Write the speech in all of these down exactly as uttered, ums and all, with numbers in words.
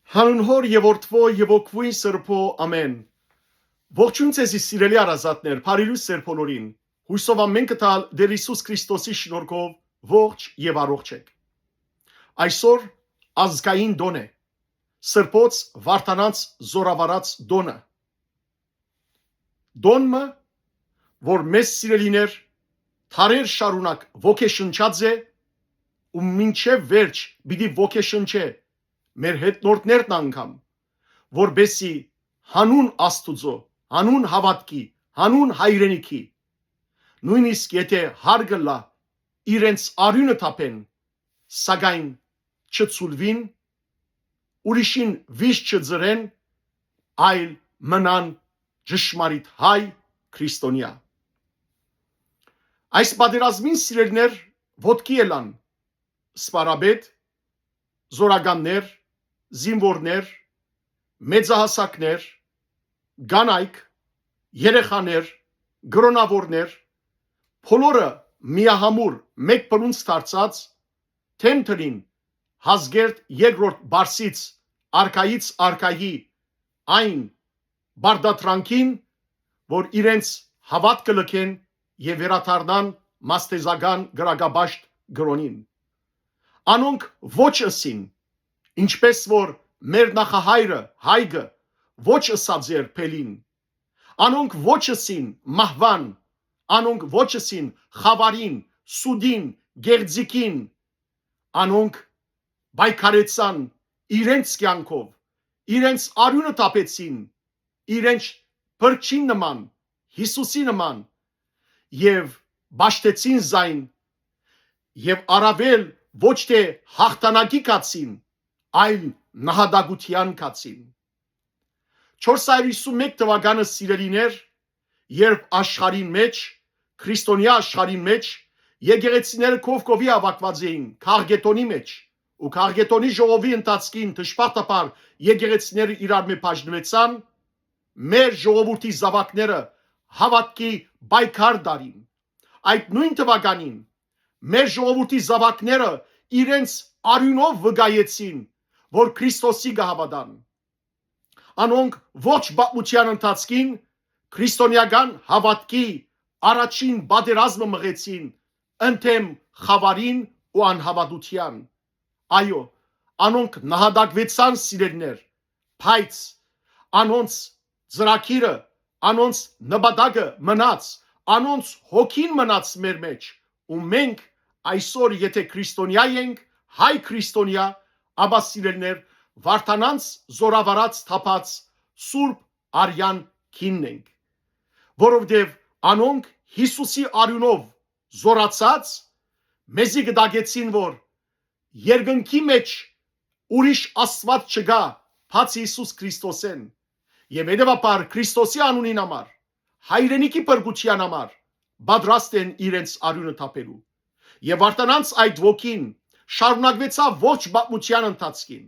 Հանուն Հօր եւ Որդւոյ եւ Հոգւոյն Սրբոյ, ամէն։ Ողջոյն ձեզի, սիրելի հարազատներ, բարի լոյս ձեր բոլորին։ Յուսով ամէն կը տալ Տէր Յիսուս Քրիստոսի շնորհքով ողջ եւ առողջ էք։ Այսօր ազգային տօն է, Սրբոց Վարդանանց զօրավարած տօնը։ Տօն մը, որ մեզ, սիրելիներ, դարեր շարունակ ոգեշնչած է ու մինչեւ վերջ պիտի ոգեշնչէ մեր հետնորդներն անգամ, որպեսզի հանուն Աստուծոյ, հանուն հաւատքի, հանուն հայրենիքի, նոյնիսկ եթէ հար կ'ըլլայ իրենց արիւնը թափեն, սակայն չցուլուին, ուրիշին վիշտ չծրեն, այլ մնան ճշմարիտ հայ քրիստոնեայ։ Այս պատերազմին, սիրելիներ, ոտքի ելան սպարապետ, զօրականներ, զինուորներ, մեծահասակներ, կանայք, երեխաներ, կրօնաւորներ, բոլորը միահամուռ մէկ բնունց դարձած, դէմ դրին Հազկերտ երկրորդ Պարսից արքայից արքայի այն պարտադրանքին, որ իրենց հաւատքը լքեն եւ վերադառնան մաստեզական կրակապաշտ կրօնին։ Անոնք ոչ ըսին, ինչպէս որ մեր նախահայրը Հայկը ոչ ըսած էր Բելին։ Անոնք ոչ ըսին մահուան, անոնք ոչ ըսին խաւարին, սուտին, գեղձիկին։ Անոնք պայքարեցան իրենց կեանքով, իրենց արիւնը թափեցին, իրենց փրկչին նման, Յիսուսի նման, եւ պաշտեցին զայն, եւ առաւել ոչ թէ յաղթանակի գացին, այլ նահատակութեան գացին։ Չորս հարիւր յիսուն մէկ թուականը, սիրելիներ, երբ աշխարհին մէջ, քրիստոնեայ աշխարհին մէջ, եկեղեցիները կով կովի հաւաքուած էին Քաղկեդոնի մէջ, ու Քաղկեդոնի ժողովի ընթացքին դժբախտաբար եկեղեցիները իրար մէ բաժնուեցան, մեր ժողովուրդի զաւակները հաւատքի պայքար տարին։ Այդ նոյն թուականին մեր ժողովուրդի զաւակները իրենց արիւնով վկայեցին, որ Քրիստոսի կը հաւատան։ Անոնք ողջ պատմութեան ընթացքին քրիստոնեական հաւատքի առաջին պատերազմը մղեցին ընդդէմ խաւարին ու անհաւատութեան։ Այո, անոնք նահատակուեցան, սիրելիներ, բայց անոնց ծրագիրը, անոնց նպատակը մնաց, անոնց հոգին մնաց մեր մէջ, ու մենք այսօր, եթէ քրիստոնեայ ենք, հայ քրիստոնեայ, ապա, սիրելիներ, Վարդանանց զօրավարած թափած Սուրբ Արեան գինն ենք, որովհետեւ անոնք Յիսուսի արիւնով զօրացած մեզի կը տակեցին, որ երկնքի մէջ ուրիշ Աստուած չկայ, բացի Յիսուս Քրիստոսէն, եւ հետեւաբար Քրիստոսի անունին համար, հայրենիքի փրկութեան համար պատրաստ են իրենց արիւնը թափելու։ Եւ Վարդանանց այդ ոգին շարունակուեցաւ ողջ պատմութեան ընթացքին,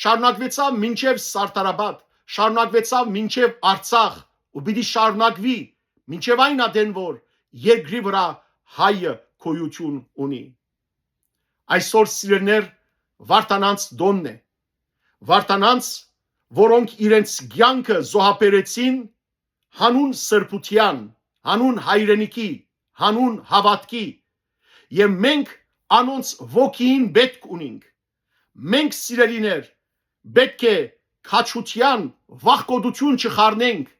շարունակուեցաւ մինչեւ Սարդարապատ, շարունակուեցաւ մինչեւ Արցախ ու պիտի շարունակուի մինչեւ այն ատեն, որ երկրի վրայ հայը գոյութիւն ունի։ Այսօր, սիրելիներ, Վարդանանց տօնն է։ Վարդանանց, որոնք իրենց կեանքը զոհաբերեցին հանուն սրբութեան, հանուն հայրենիքի, հանուն հաւատքի, եւ մենք անոնց ոգիին պէտք ունինք։ Մենք, սիրելիներ, պէտք է քաջութեան վախկոտութիւն չխառնենք։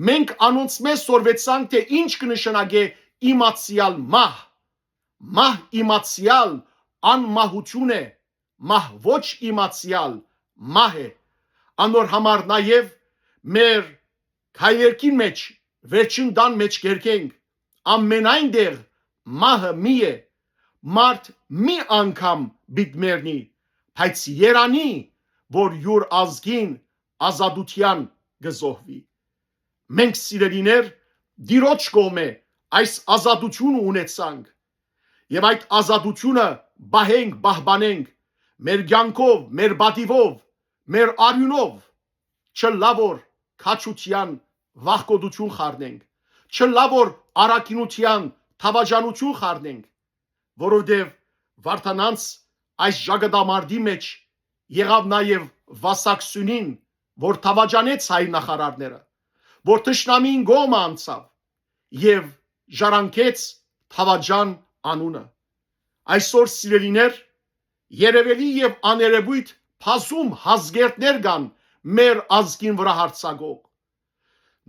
Մենք անոնցմէ սորվեցանք, թէ ինչ կը նշանակէ իմացեալ մահ։ Մահ իմացեալ անմահութիւն է, մահ ոչ իմացեալ մահ է։ Անոր համար նաեւ մեր քայլերգին մէջ, վերջին տան մէջ կերգենք. «Ամենայն տեղ մահը մի է, մարդ մի անգամ պիտ մեռնի, բայց երանի, որ յոր ազգին ազատութեան կը զոհուի»։ Մենք, սիրելիներ, Տիրոջ կողմէ այս ազատութիւնը ունեցանք, եւ այդ ազատութիւնը պահենք, պահպանենք մեր կեանքով, մեր պատիւով, մեր արիւնով, չըլլայ որ քաջութեան վախկոտութիւն խառնենք, չըլլայ որ առաքինութեան դաւաճանութիւն խառնենք, որովհետեւ Վարդանանց այս ճակատամարտի մէջ եղաւ նաեւ վասակ սիւնին, որ դաւաճանեց հայ նախարարները, որ թշնամին կողմը անցաւ եւ ժառանգեց դաւաճան անունը։ Այսօր, սիրելիներ, երեւելի եւ աներեւոյթ բազում հազգերդներ կան մեր ազգին վրայ յարձակող։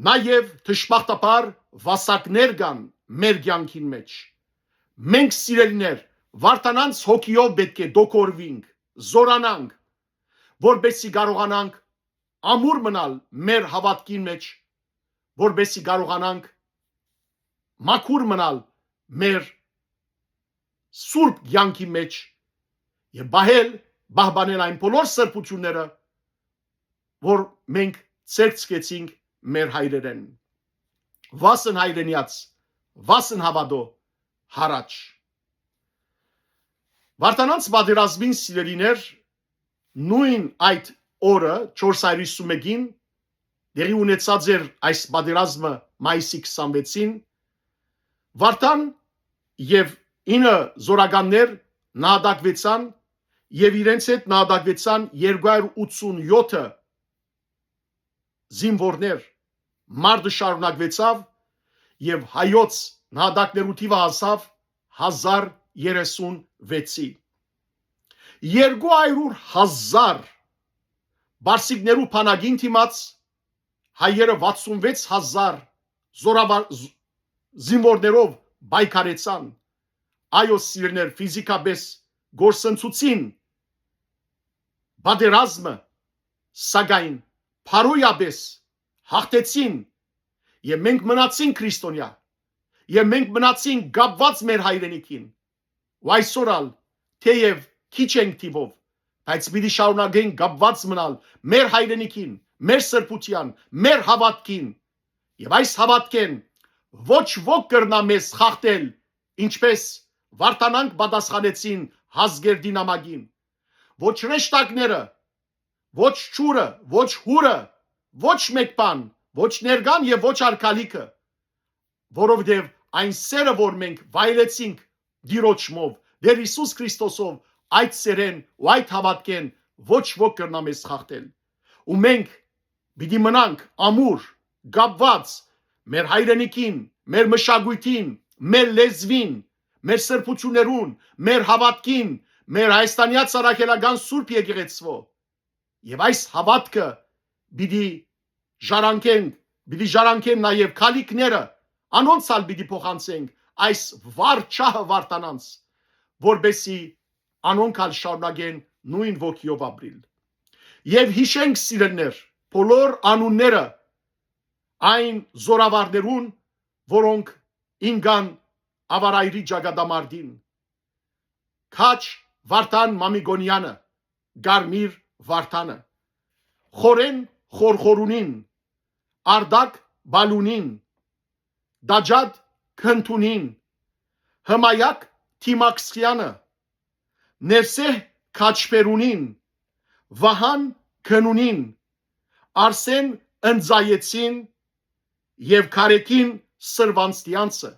Նաեւ, դժբախտաբար, վասակներ կան մեր կեանքին մէջ։ Մենք, սիրելիներ, վարդանանց հոգիով պէտք է դոկորուինք, զօրանանք, որպեսզի կարողանանք ամուր մնալ մեր հաւատքին մէջ, որպեսզի կարողանանք մաքուր մնալ մեր սուրբ կեանքի մէջ եւ պահել, պահպանել այն բոլոր սրբութիւնները, որ մենք ձեռք ձգեցինք մեր հայրերէն։ Վասն հայրենեաց, վասն հաւատոյ յառաջ։ Վարդանանց պատերազմին, սիրելիներ, նոյն այդ օրը, չորս հարիւր յիսուն մէկին, տեղի ունեցած էր այս պատերազմը մայիսի քսանվեցին, Վարդան եւ ինը զօրականներ նահատակուեցան եւ իրենց հետ նահատակուեցան երկու հարիւր ութսունյոթը զինուորներ։ Մարտը շարունակուեցաւ եւ հայոց նահատակներու թիւը հասաւ հազար երեսունվեցի։ Երկու հարիւր հազար պարսիկներու բանակին դիմաց հայերը վաթսունվեց հազար զորավար-, զ-, զինուորներով պայքարեցան։ Այո, սիրներ, ֆիզիկապես կորսնցուցին պատերազմը, սակայն բարոյապէս հաղթեցին եւ մենք մնացինք քրիստոնեայ եւ մենք մնացինք կապուած մեր հայրենիքին։ Ու այսօր ալ, թէեւ քիչ ենք թիւով, բայց պիտի շարունակենք կապուած մնալ մեր հայրենիքին, մեր սրբութեան, մեր հաւատքին։ Եւ այս հաւատքէն ոչ ոք կրնայ մեզ խախտել, ինչպէս Վարդանանք պատասխանեցին Հազգերդի նամակին։ Ոչ հրեշտակները, ոչ ջուրը, ոչ յուրը, ոչ մէկ բան, ոչ ներկան եւ ոչ արկալիքը, որովհետեւ այն սերը, որ մենք վայելեցինք Տիրոջմով, Տէր Յիսուս Քրիստոսով, այդ սերէն ու այդ հաւատքէն ոչ ոք կրնայ մեզ խախտել։ Ու մենք պիտի մնանք ամուր, կապուած մեր հայրենիքին, մեր մշակոյթին, մեր լեզուին, մեր սրբութիւններուն, մեր հաւատքին, մեր հայաստանեայ առաքելական Սուրբ Եկեղեցւոյ։ Եւ այս հաւատքը պիտի ժառանգենք, պիտի ժառանգեն նաեւ քալիքները, անոնց ալ պիտի փոխանցենք այս վառ ջահը Վարդանանց, որպեսզի անոնք ալ շարունակեն նոյն ոգիով ապրիլ։ Եւ յիշենք, սիրելիներ, բոլոր անունները այն զորավարներուն, որոնք ինկան Աւարայրի ճակատամարտին։ Քաջ Վարդան Մամիկոնեանը, Կարմիր Վարդանը, Խորեն Խորխորունին, Արտակ Բալունին, Դաջատ Քնթունին, Հմայակ Թիմաքսեանը, Ներսեհ Քաչբերունին, Վահան Քնունին, Արսեն Ընձայեցին եւ Քարեքին Սրվանցտեանցը։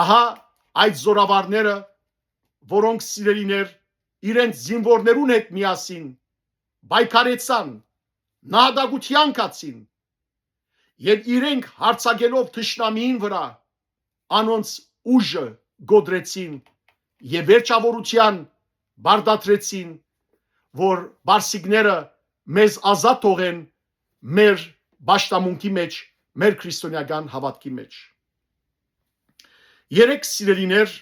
Ահա այդ զորավարները, որոնք, սիրելիներ, իրենց զինուորներուն հետ միասին պայքարեցան, նահատակութեան գացին եւ իրենք յարձակելով թշնամիին վրայ, անոնց ուժը կոտրեցին եւ վերջաւորութեան պարտադրեցին, որ պարսիկները մեզ ազատ թողեն մեր պաշտամունքի մէջ, մեր քրիստոնեական հաւատքի մէջ։ Երեկ, սիրելիներ,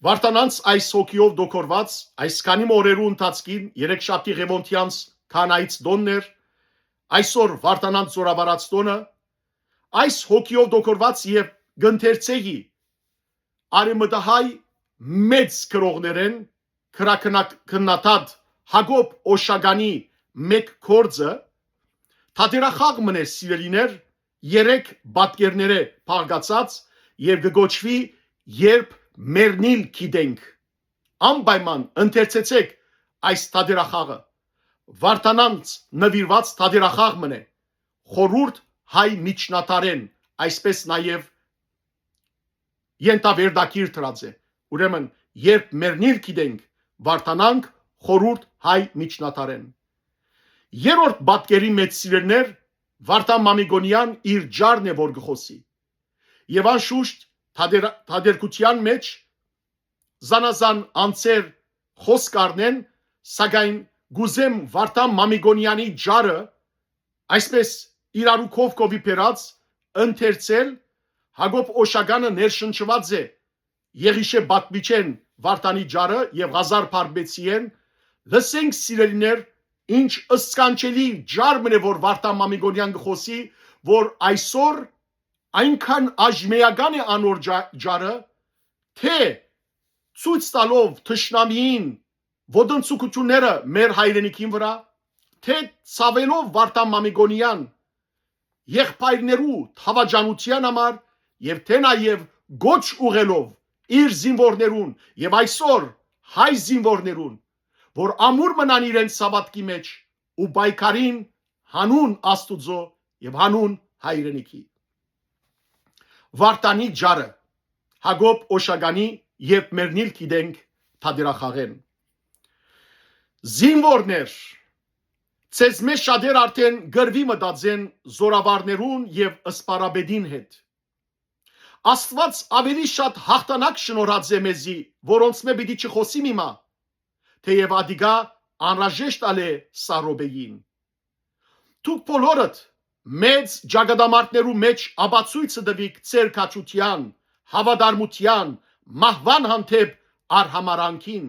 Վարդանանց այս հոգիով դոկորված, այս քանի մը օրերու ընթացքին, երեկ շաբթի Ղեւոնտեանց քահանայից տոնն էր, այսօր Վարդանանց զորավարած տոնը, այս հոգիով դոկորված եւ կ'ընթերցէի արեւմտահայ մեծ գրողներէն, գրաքննակ-, քննադատ Յակոբ Օշականի մէկ գործը, թատերախաղ մնէ, սիրելիներ, երեք պատկերներէ բաղկացած եւ կը կոչուի «Երբ մեռնիլ գիտենք»։ Անպայման ընթերցեցէք այս թատերախաղը։ Վարդանանց նուիրուած թատերախաղ մնէ խորհուրդ հայ միջնադարէն, այսպես նաեւ ենթավերդակիր դրած է։ Ուրեմն, «Երբ մեռնիլ գիտենք, Վարդանանք խորհուրդ հայ երրորդ պատկերի մեջ, սիրելիներ, Վարդան Մամիկոնեան իր ջարն է որ կը խօսի։ Եւ անշուշտ թատեր-, թատերգութեան մեջ զանազան անձեր խօս կ'առնեն, սակայն կ'ուզեմ Վարդան Մամիկոնեանի ջարը, այսպես իրարու քով քովի բերած, ընթերցել։ Հակոբ Օշականը ներշնչուած է Եղիշէ պատմիչէն Վարդանի ջարը եւ Ղազար Փարպեցիէն։ Լսենք, սիրելիներ, ինչ սքանչելի ջար մըն է որ Վարդան Մամիկոնեան կը խօսի, որ այսօր այնքան աժմեական է անոր ջա-, ջարը, թէ ցոյց տալով թշնամիին ոտնձգութիւնները մեր հայրենիքին վրայ, թէ ցաւելով Վարդան Մամիկոնեան եղբայրներու թաւաճանութեան համար եւ թէ նաեւ կոչ ուղղելով իր զինուորներուն եւ այսօր հայ զինուորներուն, որ ամուր մնան իրենց հաւատքի մեջ ու պայքարին հանուն Աստուծոյ եւ հանուն հայրենիքի։ Վարդանի ջարը, Հակոբ Օշականի, երբ մեռնիլ գիտենք թատերախաղեն։ Զինուորներ, ձեզմէ շատեր արդէն կռուի մտած են զօրավարներուն եւ սպառապետին հետ։ Աստուած աւելի շատ յաղթանակ շնորհած է մեզի, որոնցմէ պիտի չխօսիմ հիմա, թէեւ ատիկա անհրաժեշտ ալ է սա րոպեին։ Դուք բոլորդ մեծ ճակատամարտներու մեջ ապացոյցը տուիք ձեր քաջութեան, հաւատարմութեան, մահուան հանդէպ արհամարանքին։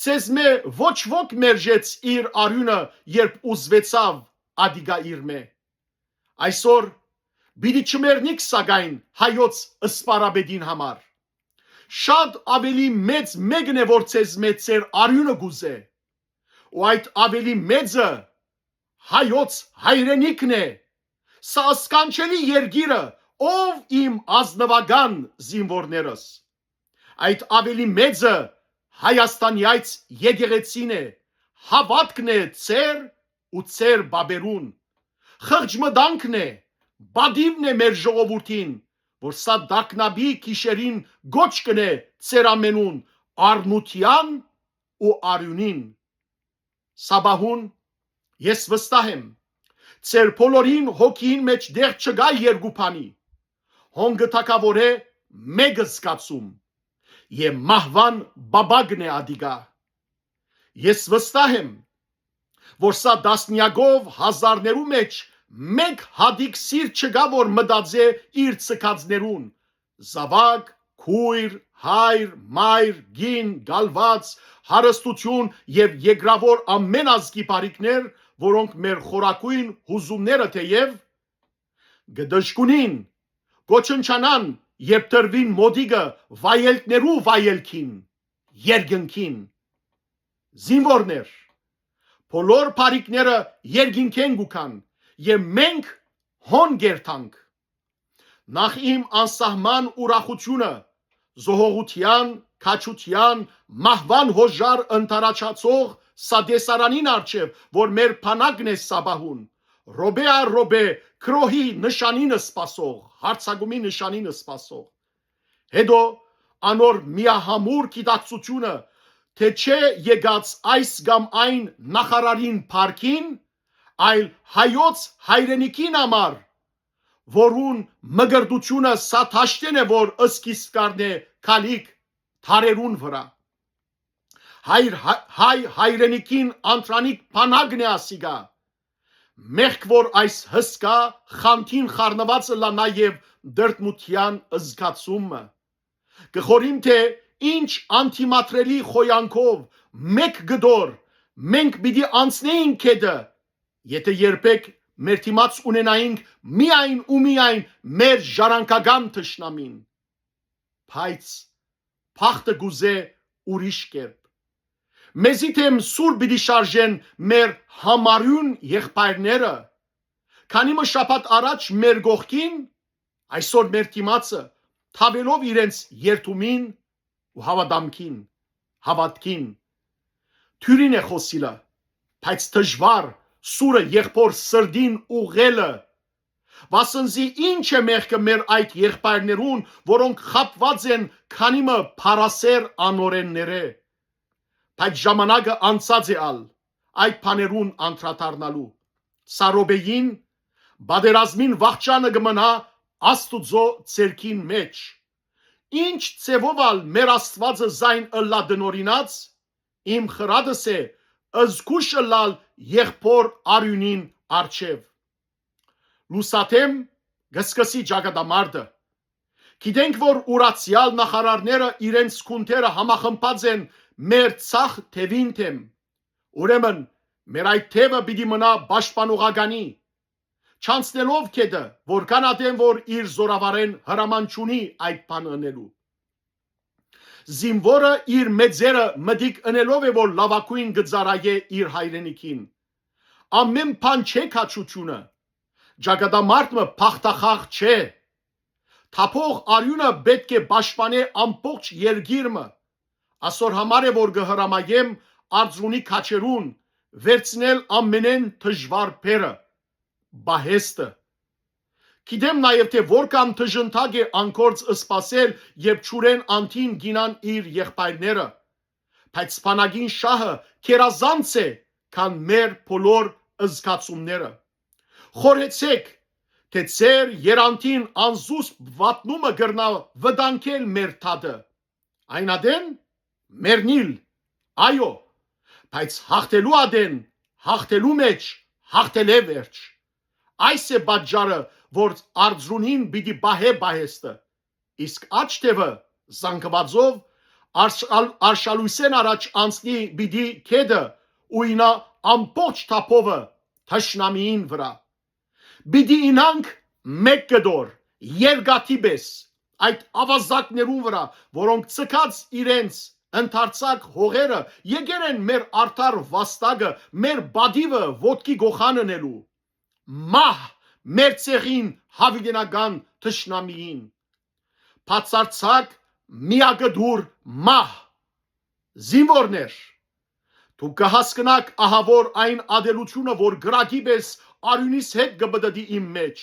Ձեզմէ ոչ ոք մերժեց իր արիւնը, երբ ուզուեցաւ ատիկա իրմէ։ Այսօր պիտի չմեռնիք, սակայն, հայոց սպառապետին համար։ Շատ աւելի մեծ մէկն է, որ ձեզմէ ձեր արիւնը կ'ուզէ, ու այդ աւելի մեծը հայոց հայրենիքն է, սա սքանչելի երկիրը, ով իմ ազնուական զինուորներս։ Այդ աւելի մեծը Հայաստանեայց եկեղեցին է, հաւատքն է ձեր ու ձեր պապերուն, խղճմտանքն է, պատիւն է մեր ժողովուրդին, որ սա տագնապի գիշերին կոչ կ'ընէ ձեր ամենուն առնութեան ու արիւնին։ Սա պահուն ես վստահ եմ, ձեր բոլորին հոգիին մեջ տեղ չկայ երկու բանի, հոն կը թագաւորէ մէկ զգացում, եւ մահուան պապակն է ատիկա։ Ես վստահ եմ, որ սա տասնեակով հազարներու մեջ մէկ հատիկ սիրտ չկայ, որ մտածէ իր ցկածներուն, զաւակ, քոյր, հայր, մայր, կին, կալուած, հարստութիւն եւ երկրաւոր ամէն ազգի բարիքներ, որոնք մեր խորագոյն յուզումները թէեւ կը դժգունին, կ'ոչնչանան, երբ տրուին մօտիկը վայելքներու վայելքին, երկնքին։ Զինուորներ, բոլոր բարիքները երկինքէն կու գան եւ մենք հոն կերթանք։ Նախ իմ անսահման ուրախութիւնը, զոհողութեան, քաջութեան, մահուան յոժար ընդառաջացող սա տեսարանին առջեւ, որ մեր բանակն է սա պահուն, րոպե առ րոպե գրոհի նշանին սպասող, յարձակումի նշանին սպասող։ Հետո անոր միահամուռ գիտակցութիւնը, թէ չէ եկած այս կամ այն նախարարին փառքին, այլ հայոց հայրենիքին համար, որուն մկրտութիւնը սա դաշտէն է, որ սկիզբ կ'առնէ գալիք դարերուն վրայ։ Հայր, հայ, հայ հայրենիքին անդրանիկ բանակն է ասիկա, մեղք որ այս հսկայ խանդին խառնուած ըլլայ նաեւ տրտմութեան զգացումը։ Կը խորհիմ թէ ինչ անդիմադրելի խոյանքով մէկ կտոր մենք պիտի անցնէինք գետը, եթէ երբեք մեր դիմաց ունենայինք միայն ու միայն մեր ժառանգական թշնամին։ Բայց բախտը կ'ուզէ ուրիշ կերպ։ Մեզի դէմ սուր պիտի շարժեն մեր համարիւն եղբայրները, քանի մը շաբաթ առաջ մեր կողքին, այսօր մեր դիմացը, թաւելով իրենց երդումին ու հաւատամքին, հաւատքին։ Թիւրին է խօսիլը, բայց դժուար սուրը եղբոր սրտին ուղղելը, վասն զի ի՞նչ է մեղքը մեր այդ եղբայրներուն, որոնք խաբուած են քանի մը փառասէր անօրէններէ։ Բայց ժամանակը անցած է ալ, այդ բաներուն անդրադառնալու։ Սա րոպեին պատերազմին վախճանը կը մնայ Աստուծոյ ձեռքին մէջ։ Ինչ ձեւով ալ մեր Աստուածը զայն ըլլայ տնօրինած, իմ խրատս է զգոյշ ըլլալ եղբօր արիւնին առջեւ։ Լուսադէմ կը սկսի ճակատամարտը։ Գիտենք, որ ուրացեալ նախարարները իրենց գունդերը համախմբած են մեր ձախ թեւին դէմ։ Ուրեմն, մեր այդ թեւը պիտի մնայ պաշտպանողականի, չանցնելով գետը, որքան ատեն որ իր զորավարէն հրաման չունի այդ բանը ընելու։ Զինուորը իր մեծերը մտիկ ընելով է, որ լաւագոյն կը ծառայէ իր հայրենիքին։ Ամէն բան չէ քաջութիւնը։ Ճակատամարտ մը բախտախաղ չէ։ Թափող արիւնը պէտք է պաշտպանէ ամբողջ երկիր մը։ Ասոր համար է, որ կը հրամայեմ Արծրունի քաչերուն վերցնել ամենէն դժուար բեռը, պահեստը։ Գիտեմ նաեւ, թէ որքան դժնդակ է անկորձ սպասել, երբ ջուրէն անդին գինան իր եղբայրները, բայց սպանագին շահը գերազանց է, քան մեր բոլոր զգացումները։ Խորհեցէք, թէ ձեր երանդին անզուսպ վատնումը կրնայ վտանգել մեր դատը։ Այն ատեն մեռնիլ, այո, բայց յաղթելու ատեն, յաղթելու մէջ, յաղթել է վերջ։ Այս է պատճառը, որ Արծրունին պիտի պահէ պահեստը, իսկ աջ թեւը զանգուածով արշալ-, արշալոյսէն առաջ անցնի պիտի գետը ու ինա ամբողջ թափովը թշնամիին վրայ։ Պիտի ինանք մէկ կտոր, երկաթի պէս, այդ աւազակներուն վրայ, որոնք ձգած իրենց ընդարձակ հողերը, եկեր են մեր արդար վաստակը, մեր պատիւը ոտքի գողան ընելու։ Մահ մեր ցեղին, յաւիտենական թշնամիին։ Բացարձակ միակտուր մահ։ Զինուորներ, դուք կը հասկնաք ահաւոր այն ատելութիւնը, որ կրակի պէս արիւնիս հետ կը պտտի իմ մէջ։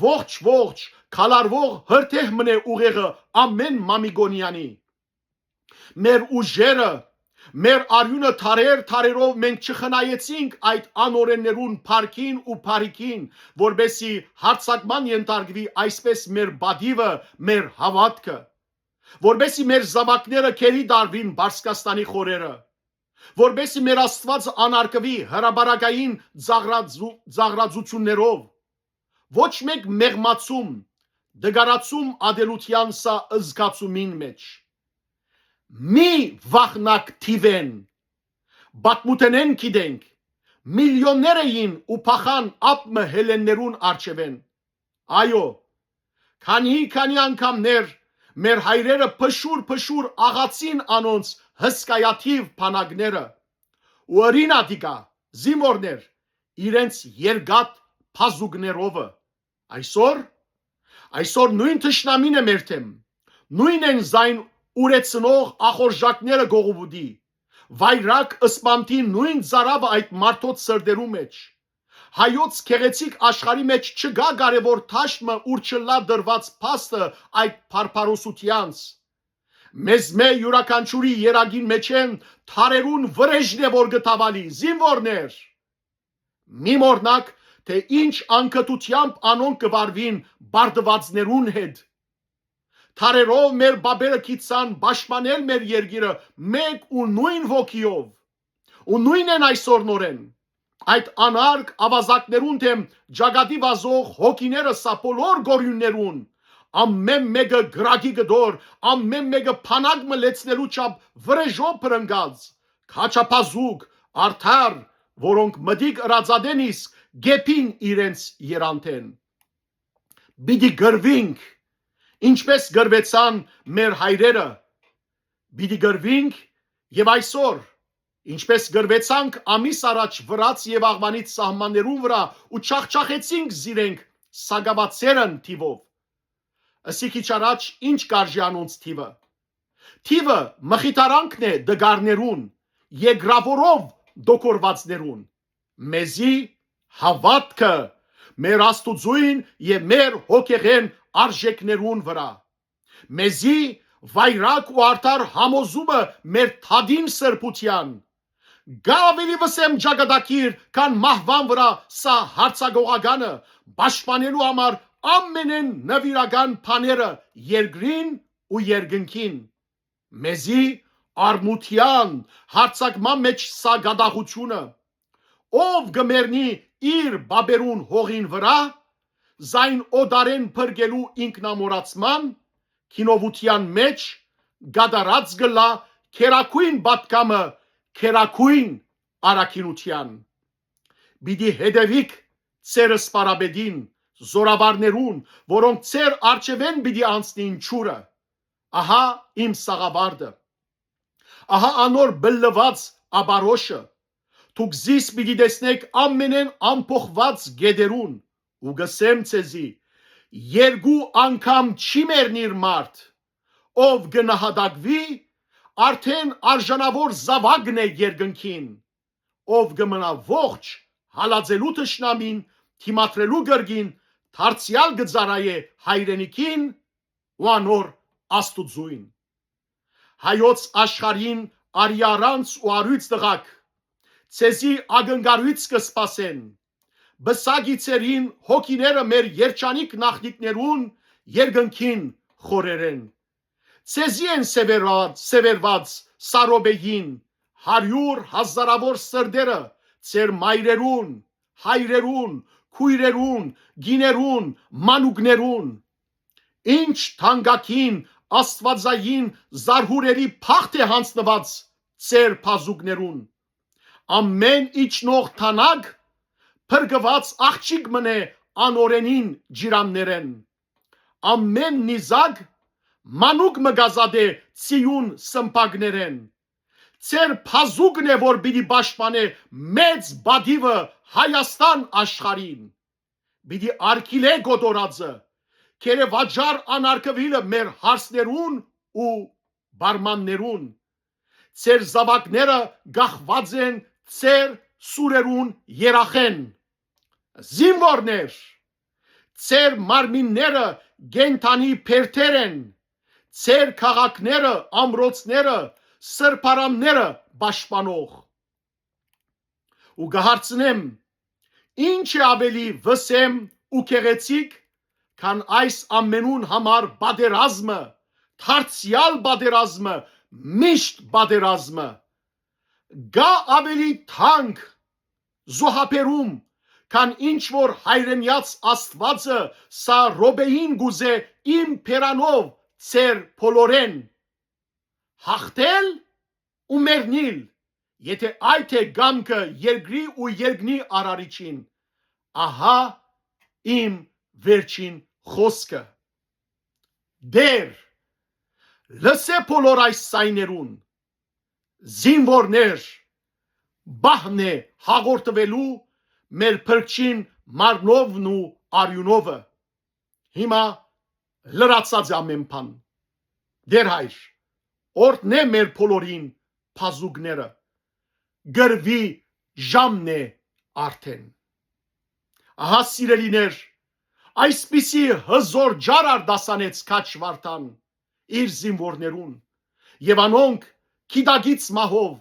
Ողջ, ողջ, քալարուող հրդեհ մնէ ուղեղը ամէն Մամիկոնեանի։ Մեր ուժերը, մեր արիւնը, դարեր, դարերով մենք չխնայեցինք այդ անօրէններուն փառքին ու բարիքին, որպէսզի յարձակման ենթարկուի այսպէս մեր պատիւը, մեր հաւատքը, որպէսզի մեր զաւակները գերի տարուին Պարսկաստանի խորերը, որպէսզի մեր Աստուածը անարգուի հրապարակային ծաղրածու-, ծաղրածություններով։ Ոչ մէկ մեղմացում, դգարացում ատելութեան սա զգացումին մէջ։ Մի վախնակ թիւէն, պատմութենէն գիտենք, միլիոններ էին ու փախան ափ մը հելեններուն առջեւէն։ Այո, քանի, քանի անգամներ մեր հայրերը փշուր, փշուր աղացին անոնց հսկայաթիւ բանակները ու ըրին ատիկա, զինուորներ, իրենց երկաթ բազուկներովը։ Այսօր, այսօր նոյն թշնամին է մեր դէմ, նոյն են զայն ուրեցնող ախորժակները կողոպուտի, վայրագ սպանդի նոյն ծարաւը այդ մարդոց սրտերու մէջ։ Հայոց գեղեցիկ աշխարհի մէջ չկայ կարեւոր դաշտ մը, ուր չըլլայ դրուած փաստը այդ բարբարոսութեանց։ Մեզմէ իւրաքանչիւրի երակին մէջէն դարերուն վրէժն է, որ կը թաւալի, զինուորներ։ Մի մոռնաք, թէ ինչ անկտութեամբ անոնք կը վարուին բարդուածներուն հետ։ Դարերով մեր պապերը գիտցան պաշտպանել մեր երկիրը մէկ ու նոյն ոգիով, ու նոյնն են այսօր նորէն։ Այդ անարգ աւազակներուն դէմ ճակատի վազող հոգիները սա բոլոր գորիւններուն, ամէն մէկը կրակի կտոր, ամէն մէկը բանակ մը լեցնելու չափ վրէժով բռնկած, քաչափազուկ, արդար, որոնք մտիկ ըրածատեն իսկ կ'եփին իրենց երանդեն։ Պիտի կռուինք, ինչպես կռուեցան մեր հայրերը, պիտի կռուինք եւ այսօր, ինչպես կռուեցանք ամիս առաջ վրաց եւ աղուանից սահմաններուն վրայ ու չախչախեցինք զիրենք սակաւացերն թիւով։ Ըսի քիչ առաջ ինչ կարժի անոնց թիւը։ Թիւը մխիթարանքն է դգարներուն, երկրաւորով դոկորվածներուն։ Մեզի հաւատքը մեր Աստուծոյն եւ մեր հոգեղեն արժեքներուն վրայ։ Մեզի վայրագ ու արդար համոզումը մեր թադին սրբութեան, Կա՞ աւելի վսեմ ճակատագիր, քան մահուան վրայ սա յարձակողականը պաշտպանելու համար ամենէն նուիրական բաները երկրին ու երկնքին։ Մեզի առնութեան յարձակման մէջ սա կատաղութիւնը։ Ո՞վ կը մեռնի իր պապերուն հողին վրայ, զայն օտարէն փրկելու ինքնամոռացման, գինովութեան մէջ կատարած կ'ըլլայ գերագոյն պատգամը գերագոյն առաքինութեան։ Պիտի հետեւիք ձեր սպարապետին, զօրավարներուն, որոնք ձեր առջեւէն պիտի անցնին ջուրը։ Ահա իմ սաղավարտը։ Ահա անոր բլլուած ապարոշը։ Դուք զիս պիտի տեսնէք ամենէն ամփոփուած գետերուն, ու կ'ըսեմ ձեզի, երկու անգամ չի մեռնիր մարդ, ով կը նահատակուի, արդէն արժանաւոր զաւակն է երկնքին, ով կը մնայ ողջ հալածելու թշնամին, դիմադրելու կրկին, դարձեալ կը ծառայէ հայրենիքին ու անոր Աստուծոյն։ Հայոց աշխարհին արիարանց ու առոյց տղաք, ձեզի ակնկալոյց կը սպասեն։ Պսակի ձերին հոգիները մեր երջանիկ նախնիկներուն երկնքին խորերեն։ Ձեզի են սևերած, սևերված սարոբեին, հարիւր հազարաւոր սրտերը ձեր մայրերուն, հայրերուն, քոյրերուն, կիներուն, մանուկներուն։ Ինչ թանկագին աստուածային զարհուրելի բախտ է յանձնուած ձեր բազուկներուն։ Ամէն իջնող թանակ փրկուած աղջիկ մըն է անօրենին ջիրաններէն։ Ամէն նիզակ մանուկ մը կ'ազատէ ձիուն սմբակներէն։ Ձեր բազուկն է, որ պիտի պաշտպանէ մեծ պատիւը Հայաստան աշխարհին։ Պիտի արգիլէ կոտորածը, գերեվաճառ անարգուիլը մեր հարսներուն ու պարմաններուն։ Ձեր զաւակները կախուած են ձեր սուրերուն երախէն։ Զինուորներ, ձեր մարմինները կենդանի բերդեր են, ձեր քաղաքները, ամրոցները, սրբարանները պաշտպանող։ Ու կը հարցնեմ, ի՞նչ է աւելի վսեմ ու գեղեցիկ, քան այս ամենուն համար պատերազմը, դարձեալ պատերազմը, միշտ պատերազմը։ Կա՞ աւելի թանկ զոհաբերում, քան ինչ որ հայրենեաց Աստուածը սա րոպեին կ'ուզէ իմ բերանով ձեր բոլորէն հաղթել ու մեռնիլ, եթէ այդ է կամքը երկրի ու երկնի արարիչին, ահա իմ վերջին խօսքը։ Տէր, լսէ բոլոր այս սայներուն, զինուորներ, պահն է հաղորդուելու մեր փրկչին մարմնովն ու արիւնովը։ Հիմա լրացած է ամէն բան։ Տէր հայր, օրհնէ մեր բոլորին բազուկները, կռուի ժամն է արդէն։ Ահա, սիրելիներ, այսպիսի հզոր ճար արտասանեց քաջ Վարդան իր զինուորներուն, եւ անոնք գիտակից մահով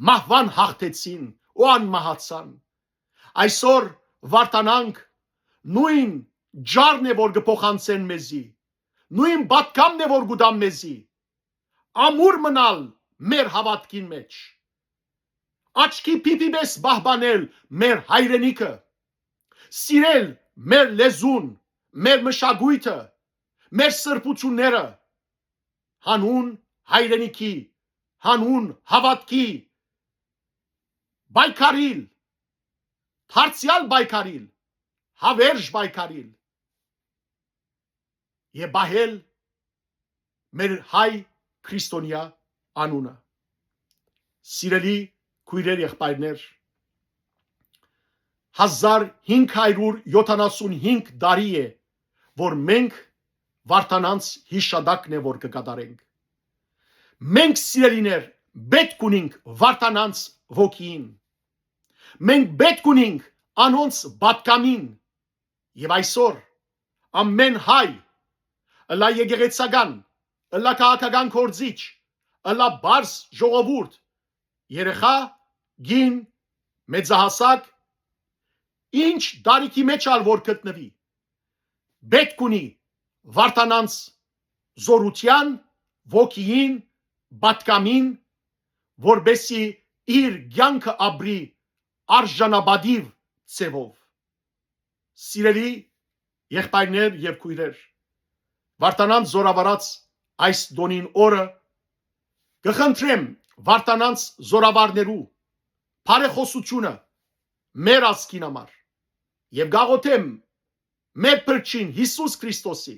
մահուան հաղթեցին ու անմահացան։ Այսօր Վարդանանք նոյն ճարն է, որ կը փոխանցեն մեզի, նոյն պատգամն է, որ կու տան մեզի, ամուր մնալ մեր հաւատքին մէջ, աչքի փիփի պէս պահպանել մեր հայրենիքը, սիրել մեր լեզուն, մեր մշակոյթը, մեր սրբությունները, հանուն հայրենիքի, հանուն հաւատքի պայքարիլ, դարձեալ պայքարիլ, հաւերժ պայքարիլ եւ պահել մեր հայ քրիստոնեայ անունը։ Սիրելի քոյրեր, եղբայրներ, հազար հինգ հարիւր յոթանասուն հինգ տարի է, որ մենք Վարդանանց յիշատակն է, որ կը կատարենք։ Մենք, սիրելիներ, պէտք ունինք Վարդանանց ոգիին։ Մենք պէտք ունինք անոնց պատգամին։ Եւ այսօր ամէն հայ, ըլլայ եկեղեցական, ըլլայ քաղաքական գործիչ, ըլլայ պարզ ժողովուրդ, երեխայ, կին, մեծահասակ, ինչ տարիքի մէջ ալ որ գտնուի, պէտք ունի Վարդանանց զօրութեան, ոգիին, պատգամին, որպէսզի իր կեանքը ապրի արժանապատիւ ձեւով։ Սիրելի եղբայրներ եւ քոյրեր, Վարդանանց զօրավարած այս տօնին օրը կը խնդրեմ Վարդանանց զօրավարներու բարեխօսութիւնը մեր ազգին համար եւ կ'աղօթեմ մեր փրկչին Յիսուս Քրիստոսի,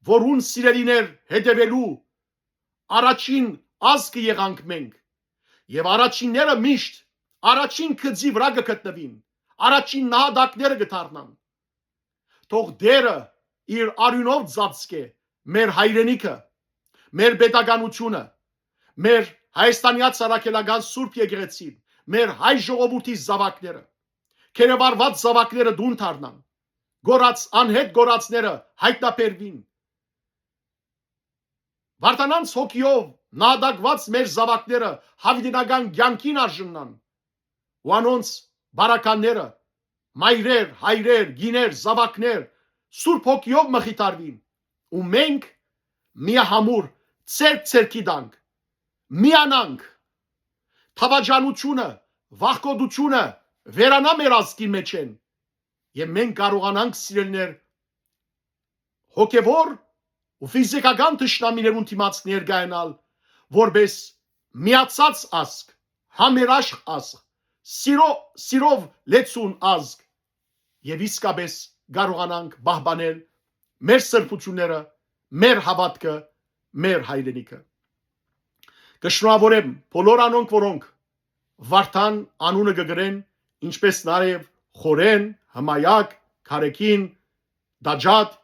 որուն սիրելիներ հետեւելու առաջին ազգը եղանք մենք, եւ առաջինները միշտ առաջին գծի վրայ կը գտնուին, առաջին նահատակները կը դառնան։ Թող Տէրը իր արիւնով ծածկէ մեր հայրենիքը, մեր պետականութիւնը, մեր Հայաստանեայ Առաքելական Սուրբ Եկեղեցին, մեր հայ ժողովուրդի զաւակները, գերեվարուած զաւակները տուն դառնան, կորած, անհետ կորածները յայտնաբերուին։ Վարդանանց հոգիով նահատակուած մեր զաւակները յաւիտենական կեանքին արժանան ու անոնց պարագաները, մայրեր, հայրեր, կիներ, զաւակներ, Սուրբ Հոգիով մխիթարուին ու մենք միահամուռ ձեռք ձեռքի տանք, միանանք, թաւաճանութիւնը, վախկոտութիւնը վերանայ մեր ազգին մէջէն եւ մենք կարողանանք, սիրելիներ, հոգեվոր ու ֆիզիքական թշնամիներուն դիմաց ներկայանալ որպէս միացած ազգ, համերաշխ ազգ, սիրո-, սիրով լեցուն ազգ եւ իսկապէս կարողանանք պահպանել մեր սրբութիւնները, մեր հաւատքը, մեր հայրենիքը։ Կը շնորհաւորեմ բոլոր անոնք, որոնք Վարդան անունը կը կրեն, ինչպէս նաեւ Խորէն, Հմայակ, Քարեքին, Տաճատ,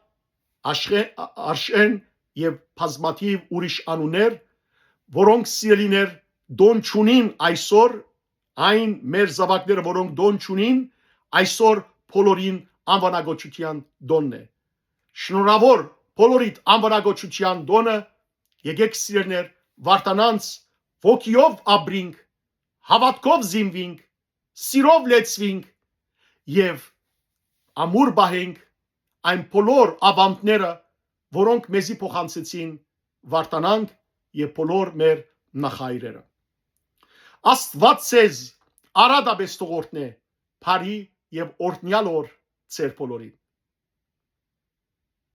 Աշխէ-, Արշէն եւ բազմաթիւ ուրիշ անուններ, որոնք, սիրելիներ, տօն չունին այսօր, այն մեր զաւակները, որոնք տօն չունին, այսօր բոլորին անվանակոչութեան տօնն է։ Շնորհաւոր բոլորիդ անվանակոչութեան տօնը, եկէք, սիրելիներ, Վարդանանց ոգիով ապրինք, հաւատքով զինուինք, սիրով լեցուինք եւ ամուր պահենք այն բոլոր աւանդները, որոնք մեզի փոխանցեցին Վարդանանք եւ բոլոր մեր նախահայրերը։ Աստուած ձեզ արատապէս թող օրհնէ, բարի եւ օրհնեալ օր ձեր բոլորին։